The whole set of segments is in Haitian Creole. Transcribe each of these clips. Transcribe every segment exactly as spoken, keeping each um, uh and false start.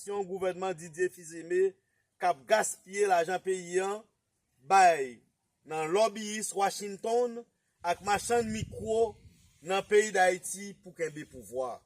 aksyon gouvènman Didier Fils-Aimé k ap gaspiye lajan peyi a bay nan lòbiyis Washington ak machann mikwo nan peyi Dayiti pou kenbe pouvwa.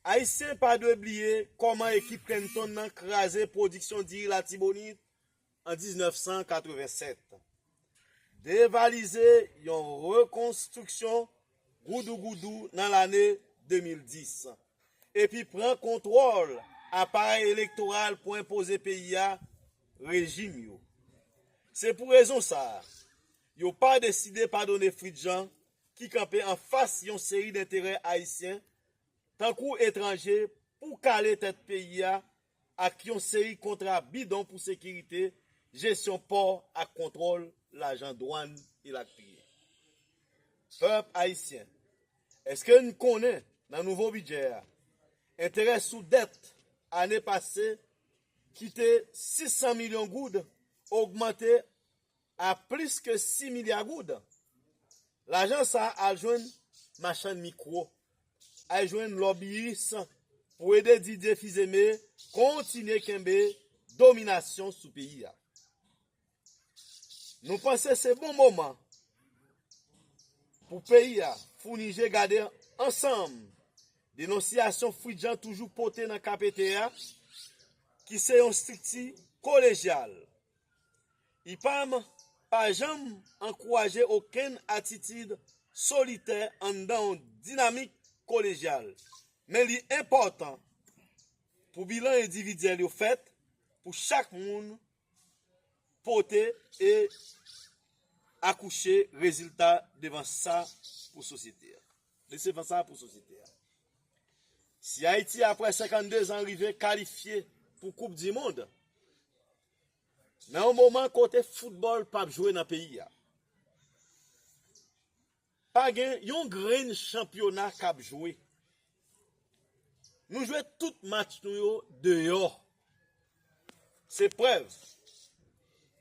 Ayisyen pa dwe bliye kòman ekip Clinton nan kraze pwodiksyon diri Latibonit an diznèf san katreven sèt, devalize yon rekonstriksyon goudougoudou nan lane de mil dis, epi pran kontwòl aparèy elektoral pou enpoze peyi a rejim yo. Se pou rezon sa a, yo pa deside padone Fritz Jean ki kanpe anfas yon seri denterè ayisyen tankou etranje pou kale tèt peyi a ak yon seri kontra bidon pou sekirite, jesyon pò ak kontwòl lajan dwàn, elatriye. Pèp ayisyen, èske n konnen nan nouvo bidjè a, enterè sou dèt ane pase ki te sis san milyon goud ogmante a plis ke sis milya goud? Lajan sa a al jwenn machann mikwo, al jwenn lòbiyis pou ede Didier Fils-Aimé kontinye kenbe dominasyon sou peyi a. Nou panse se bon moman pou peyi a founi je gade ansanm denonsyasyon Fritz Jean toujou pote nan K P T a, ki se yon estrikti kolejyal. IPAM pa janm ankouraje okenn atitid solitè anndan yon dinamik kolejyal, men li enpòtan pou bilan endividyèl yo fèt, pou chak moun pote e akouche rezilta devan sa pou sosyete a. Devan sa pou sosyete a. Si Ayiti, apre senkanndezan, rive kalifye pou Koup di Mond, nan yon moman kote foutbòl p ap jwe nan peyi a, pa gen yon grenn chanpyona k ap jwe. Nou jwe tout match nou yo deyò. Se prèv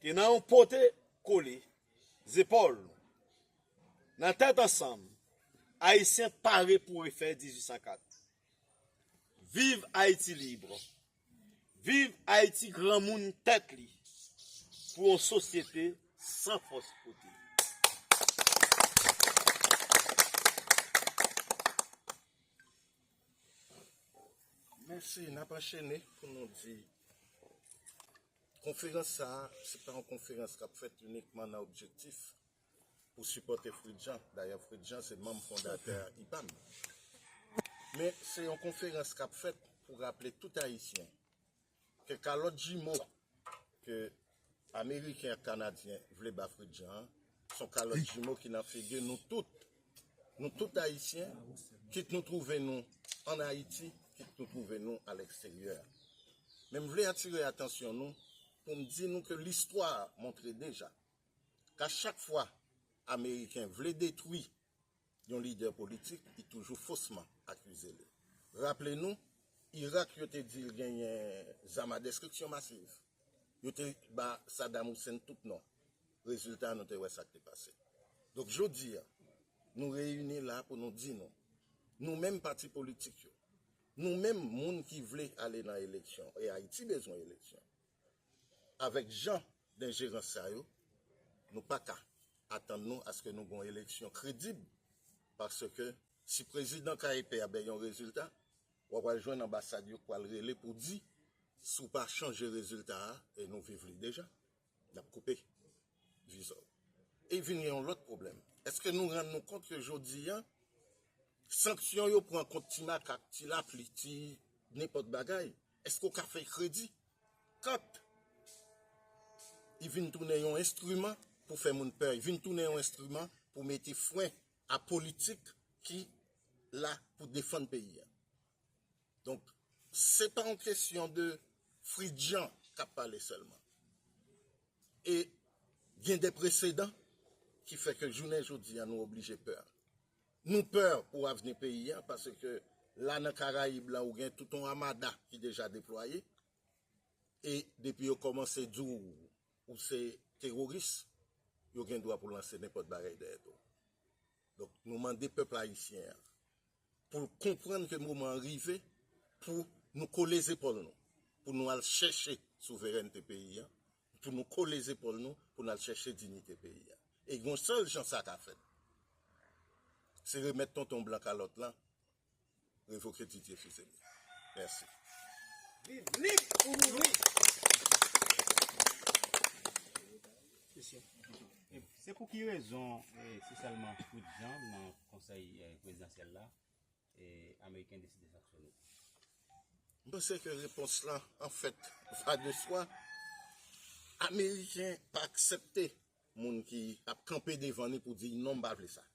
ke nan yon pote kole zepòl, nan tèt ansanm, Ayisyen pare pou refè dizuit san kat. Viv Ayiti lib! Viv Ayiti granmoun tèt li pou yon sosyete san fòs kote. Mèsi, n ap anchene pou nou di konferans sa a, se pa yon konferans k ap fèt inikman nan objektif pou sipòte Fritz Jean. Dayè, Fritz Jean se manm fondatè IPAM. Men se yon konferans k ap fèt pou raple tout Ayisyen ke kalòt jimo ke Ameriken ak Kanadyen vle ba Fritz Jean an, se yon kalòt jimo ki nan figi nou tout. Nou tout Ayisyen, kit nou twouve nou ann Ayiti, kit nou twouve nou alèksteryè. Men m vle atire atansyon nou pou m di nou ke listwa montre deja ke a chak fwa Ameriken vle detwi yon lidè politik, li toujou fosman akize li. Raple nou, Irak yo te di l genyen zam a destriksyon masiv. Yo te ba Saddam Hussein tout non. Rezilta a nou te wè sa k te pase. Donk jodi a, nou reyini la pou nou di nou, nou menm pati politik yo, nou menm moun ki vle ale nan eleksyon, e Ayiti bezwen eleksyon, avèk jan denjerans sa yo, nou pa ka atann nou aske nou gen yon eleksyon kredib, paske si prezidan K E P a bay yon rezilta, w a pral jwenn anbasad yo k pral rele pou di, si w pa chanje rezilta a, e nou viv li deja, n ap koupe viza w. E vin gen yon lòt pwoblèm. Èske nou rann nou kont ke jodi a, sanksyon yo pran kont ti makak, ti lapli, ti nenpòt bagay, èske w ka fè kredi? Kant li vin tounen yon enstriman pou fè moun pè, li vin tounen yon enstriman pou mete fren a politik ki la pou defann peyi a. Donk, se pa yon kesyon de Fritz Jean k ap pale sèlman. E gen de presedan ki fè ke jounen jodi a nou oblije pè. Nou pè pou avni peyi a, paske la nan Karayib la ou gen tout yon amada ki deja deplwaye. E depi yo kòmanse di w ou se teworis, yo gen dwa pou lanse nenpòt bagay dèyè do w. Donk, nou mande pèp ayisyen an pou l konprann ke moman an rive pou Nou kole zepòl nou pou nou al chèche souverènte peyi a, pou nou kole zepòl nou pou nou al chèche diyite peyi a. E yon sèl jan sa ka fèt, se remèt tonton blan kalòt la, revoke Didier Fils-Aimé. Mèsi. Viv lib ou mouri. Se pou ki rezon, eh, se sèlman Fritz Jean nan konsèy, eh, prezidansyèl la, eh, ameriken deside sanksyone? M panse ke repons la, anfèt, va de swa. Ameriken pa aksepte moun ki ap kanpe devan li pou di non, m pa vle sa.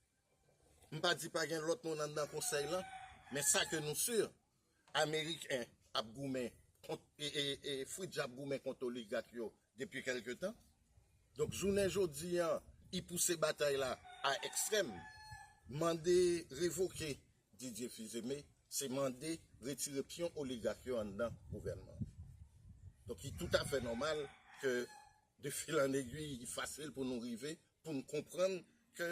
M pa di pa gen lòt moun anndan konsèy lan, men sa ke nou si, Ameriken ap goumen kont, e, e, e Fritz Jean ap goumen kont oligak yo depi kèlke tan. Donk, jounen jodi an, li pouse batay la a ekstrèm. Mande revoke Didier Fils-Aimé, se mande retire pyon oligak yo anndan gouvènman an. Donk, li toutafè nòmal ke de fil an egwi, li fasil pou nou rive, pou n konprann ke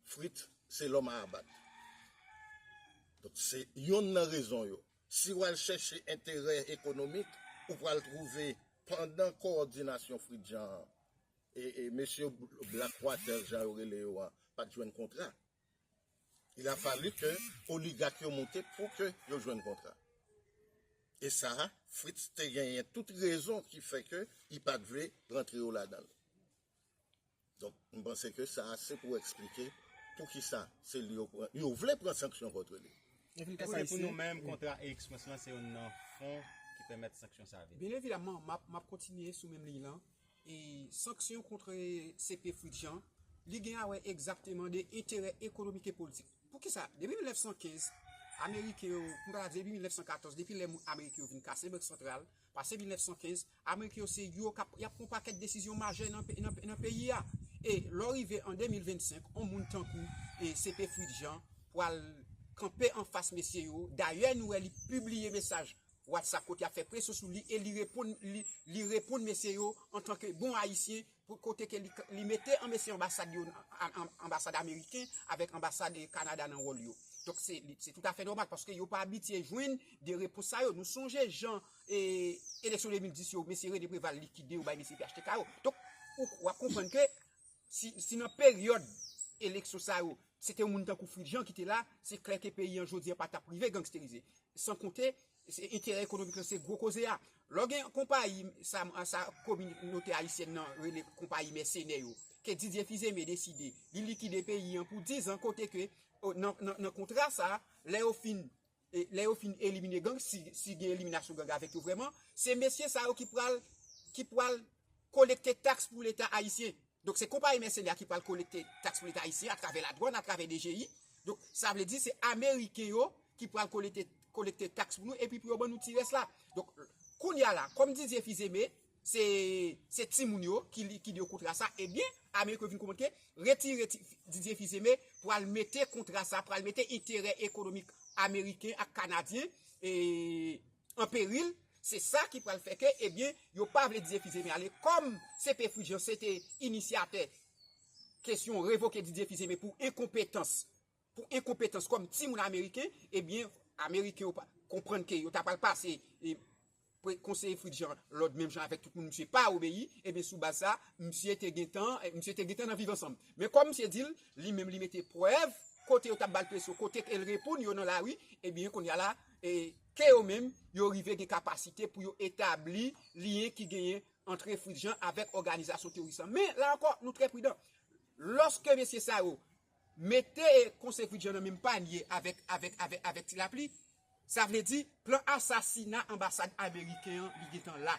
Fritz se lòm a abat. Donk, se yonn nan rezon yo. Si w al chèche enterè ekonomik, ou pral twouve pandan kowòdinasyon Fritz Jean an, e, e mesye Blackwater, jan yo rele yo an, pa t jwenn kontra. Il a fallu ke oligak yo moute pou ke yo jwenn kontra. E sa, Fritz te genyen tout rezon ki fè ke li pa t vle rantre yo ladan l. Donk, m panse ke sa a se pou eksplike poukisa se li yo pran, yo vle pran sanksyon kont li. Èske pou nou menm, kontra Air Express lan se youn nan fon ki pèmèt sanksyon sa a vini? Byen evidaman, m ap, m ap kontinye sou menm liy lan. E sanksyon kont C P Fritz Jean, li gen a wè egzakteman de enterè ekonomik e politik. Poukisa? Depi mil nèf san kenz, Ameriken yo, m ta di depi mil nèf san katòz, depi lè moun Ameriken yo vin kase Bank Santral, pase mil nèf san kenz, Ameriken yo se yo k ap, y ap pran pakèt desizyon majè nan, nan, nan peyi a. E lè w rive an de mil vennsenk, on moun tankou e C P Fritz Jean pral kanpe anfas mesye yo. Dayè, nou wè li pibliye mesaj WhatsApp kote y ap fè presyon sou li e li reponn, li, li reponn mesye yo antanke bon Ayisyen, pou kote ke li, li mete an mesye anbasad yo, an, an, anbasad ameriken avèk anbasad, eh, Kanada nan wòl yo. Donk, se, li, se toutafè nòmal paske yo pa abitye jwenn de repons sa yo. Nou sonje jan, eh, eleksyon de mil dis yo, mesye René Préval likide yo bay mesye P H T K yo. Donk, ou, w ap konprann ke si, si nan peryòd eleksyon sa yo, se te yon moun tankou Fritz Jean ki te la, se klè ke peyi an jodi an pa t ap rive gangsterize. San konte, se enterè ekonomik lan se gwo koze a. Lè w gen konpayi, sa, sa kominote ayisyèn nan rele konpayi mèsenè yo, ke Didier Fils-Aimé deside, li likide peyi an pou diz an, kote ke, o, nan, nan, nan kontra sa, lè yo fin, e, lè yo fin elimine gang, si, si gen eliminasyon gang avèk yo vrèman, se mesye sa yo ki pral, ki pral kolekte taks pou Leta ayisyen. Donk, se konpayi mèsenè a ki pral kolekte taks pou Leta ayisyen atravè ladwann, atravè D G I. Donk, sa vle di se Ameriken yo ki pral kolekte, kolekte taks pou nou epi pou yo ban nou ti rès la. Donk, kounye a la, kòm Didier Fils-Aimé, se, se timoun yo ki likide yo kontra sa, ebyen, Ameriken yo vin konprann ke retire ti, Didier Fils-Aimé pral mete kontra sa, pral mete enterè ekonomik ameriken ak kanadyen, e, an peril, se sa ki pral fè ke, ebyen, yo pa vle Didier Fils-Aimé ale. Kòm C P Fritz Jean se te inisyatè kesyon revoke Didier Fils-Aimé pou enkonpetans, pou enkonpetans kòm timoun ameriken, ebyen, Ameriken yo pa, konprann ke yo ta pral pase, e, pre-, konseye Fritz Jean lòd menm jan avèk tout moun, misye pa obeyi, ebyen, sou baz sa, misye te gentan, e, misye te gentan nan Viv Ansanm. Men kòm misye di l, li menm li mete prèv, kote yo t ap ba l presyon, kote ke l reponn yo nan lari, ebyen, kounye a la, e, ke yo menm, yo rive gen kapasite pou yo etabli lyen ki genyen ant Fritz Jean avèk òganizasyon teworis lan. Men, la ankò, nou trè pridan. Lòske mesye sa yo mete, e, konseye Fritz Jean nan menm panye avèk, avèk, avèk, avèk Ti Lapli, sa vle di, plan asasina anbasad ameriken an, li gentan la.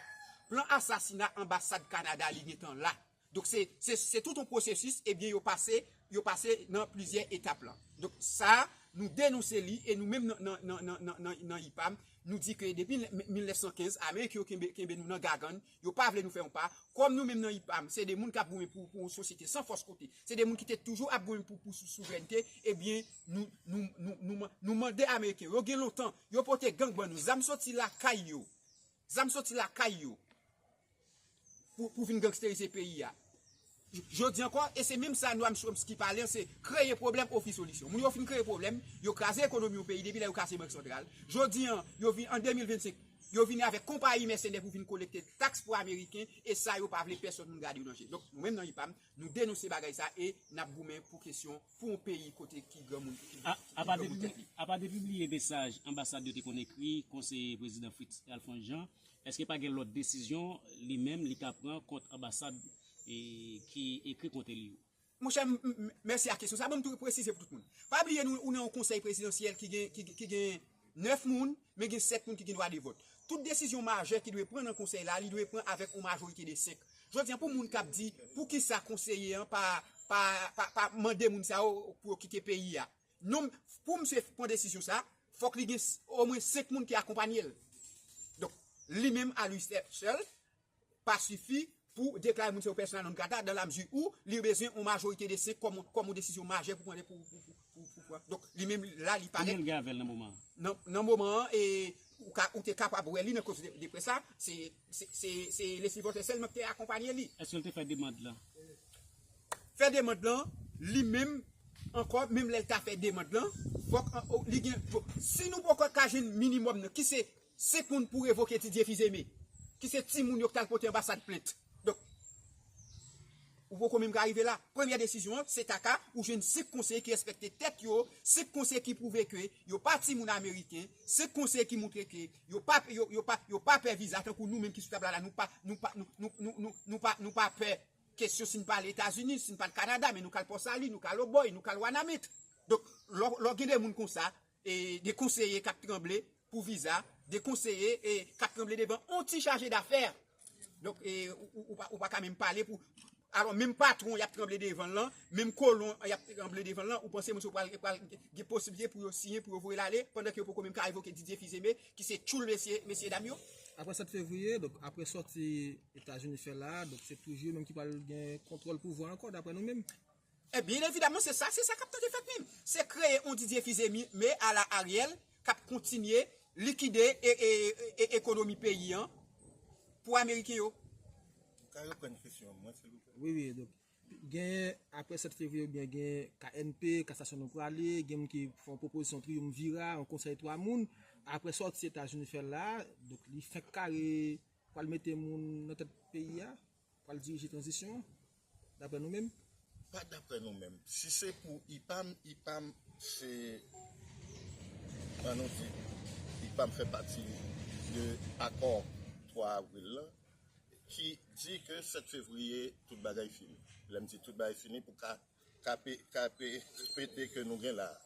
Plan asasina anbasad Kanada, li gentan la. Donk, se, se, se tout yon pwosesis, ebyen, yo pase, yo pase nan plizyè etap lan. Donk, sa, nou denonse li, e nou menm nan, nan, nan, nan, nan, nan, nan IPAM, nou di ke depi mil nèf san kenz, Ameriken yo kenbe, kenbe nou nan gagann, yo pa vle nou fè yon pa. Kòm nou menm nan IPAM, se de moun k ap goumen pou, pou yon sosyete san fòs kote. Se de moun ki te toujou ap goumen pou, pou sou, souvrènte, ebyen, nou, nou, nou, nou, nou mande Ameriken yo, gen lontan, yo pote gang ban nou, zam soti lakay yo. Zam soti lakay yo pou, pou vin gangsterize peyi a. Jodi ankò, e se menm sa Noam Chomsky pale, se kreye pwoblèm, ofri solisyon. Moun yo fin kreye pwoblèm, yo kraze ekonomi yon peyi depi lè yo kase Bank Santral. Jodi an, yo vin an de mil vennsenk, yo vini avèk konpayi mèsenè pou vin kolekte taks pou Ameriken, e sa yo pa vle pèsòn moun gade yo nan je. Donk, nou menm nan IPAM, nou denonse bagay sa e n ap goumen pou kesyon, pou yon peyi kote ki granmoun ki, ki, ki gran pou tèt li. Apa de pibliye mesaj anbasad yo te konn ekri konseye prezidan Fritz Alphonse Jean, èske pa gen lòt desizyon li menm li ka pran kont anbasad e, ki ekri kont li yo? Monchè, m- m- mèsi a kesyon sa. Ban m tou presize pou tout moun. Pa bliye nou, ou nan yon konsèy prezidansyèl ki gen, ki, ki gen nèf moun, men gen sèt moun ki gen dwa de vòt. Tout desizyon majè ki dwe pran nan konsèy la, li dwe pran avèk yon majorite de senk. Jodi an, pou moun k ap di, poukisa konseye an pa, pa, pa, pa mande moun sa yo pou yo kite peyi a? Non, pou misye pran desizyon sa, fòk li gen s- omwen senk moun ki akonpanye l. Donk, li menm a li sèl pa sifi pou deklare moun se yon pèsona non grata dan la mizi ou li bezwen yon majorite de senk kòm kòm yon desizyon majè pou pran pou pou pou pou pran. Donk li menm la li parèt. Konbyen l gen avè l nan moman an? Nan nan moman an e ou ka ou te kapab wè li nan konferans de près la, se se se se Leslie Voltaire sèlman ki te akonpanye li. Èske l te fè demann lan? Fè demann lan, li menm ankò, menm lè l ta fè demann lan, fòk an- o- li gen bon, si nou poko ka jwenn minimòm nan ki se senk moun pou revoke Didier Fils-Aimé, ki se timoun yo ki t al pote anbasad plent. Donk, ou poko menm ka rive la. Premyè desizyon an, se ta ka ou jwenn senk konseye ki respekte tèt yo, senk konseye ki pwouve ke yo pa timoun ameriken, senk konseye ki moutre ke yo pa yo yo pa yo pa pè viza tankou nou menm ki sou tab la la nou pa nou pa nou nou nou nou nou pa nou pa pè kesyon si n pa al Etazini, si n pa al Kanada, men nou ka al Pòsali, nou ka al Obòy, nou ka al Wanament. Donk, lè lè gen de moun konsa, e, de konseye k ap tranble pou viza, de konseye e, k ap tranble devan yon ti chaje dafè. Donk, e, ou, ou, ou pa, ou pa ka menm pale pou. Alò, menm patwon y ap tranble devan l lan, menm kolon y ap tranble devan l lan, ou panse moun sa yo pral, pral gen posiblite pou yo siyen, pou yo voye l ale, pandan ke yo poko menm ka revoke Didier Fils-Aimé, ki se tchoul mesye, mesye dam yo? Apre sèt fevriye, donk, apre sòti Etazini fè la, donk, se toujou yo menm ki pral gen kontwòl pouvwa ankò, daprè nou menm. E byen evidaman, se sa, se sa k ap tande fèt menm. Se kreye yon Didier Fils-Aimé ala Ariel k ap kontinye likide e, e, e, e ekonomi peyi an pou Ameriken yo. Ou ka reprann kesyon an, mwen, silvouplè? Wi, wi, donk, gen, apre sèt fevriye, oubyen gen K N P, kasasyon nou prale, gen moun ki fè yon pwopozisyon triyumvira, yon konsèy twa moun. Apre sòti Etazini fè la, donk, li fenk kare pral mete moun nan tèt peyi a, pral dirije tranzisyon an, daprè nou menm? Pa daprè nou menm. Si se pou IPAM, IPAM se, an nou di, IPAM fè pati de akò twa avril lan, ki di ke sèt fevriye, tout bagay fini. Lè m di tout bagay fini, pou ka, ka, pe- ka pe- pete ke nou gen la a.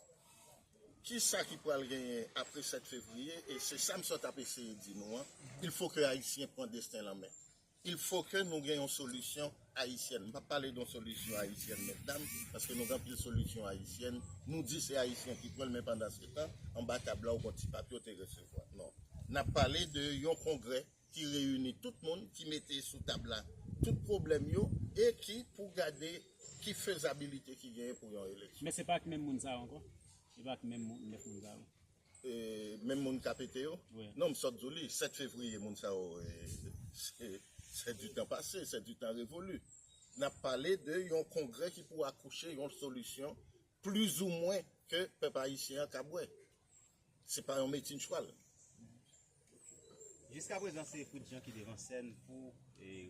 Kisa ki pral genyen apre sèt fevriye? E se sa m sot ap eseye di nou an. Il faut que Ayisyen pran desten l an men. Il faut que nou gen yon solisyon ayisyèn. M p ap pale de yon solisyon ayisyèn, mètdam, paske nou gen anpil solisyon ayisyèn. Nou di se Ayisyen ki pran l, men pandan se tan, anba tab la, ou gen yon ti papye ou te resevwa. Non. N ap pale de yon kongrè ki reyini tout moun, ki mete sou tab la tout pwoblèm yo, e ki pou gade ki fezabilite ki genyen pou yon eleksyon. Men se pa ak menm moun sa yo ankò? Se pa ak menm moun, nèf moun sa yo? E, menm moun k ap pete yo? Wi. Non, m sot di w li, sèt fevriye, moun sa yo, e, se, c'est du temps passé, c'est du temps révolu. N ap pale de yon kongrè ki pou akouche yon solisyon plizoumwen ke pèp ayisyen an ka bwè. Se pa yon metin chwal. Jiskaprezan, se Fritz Jean ki devan sèn pou, e,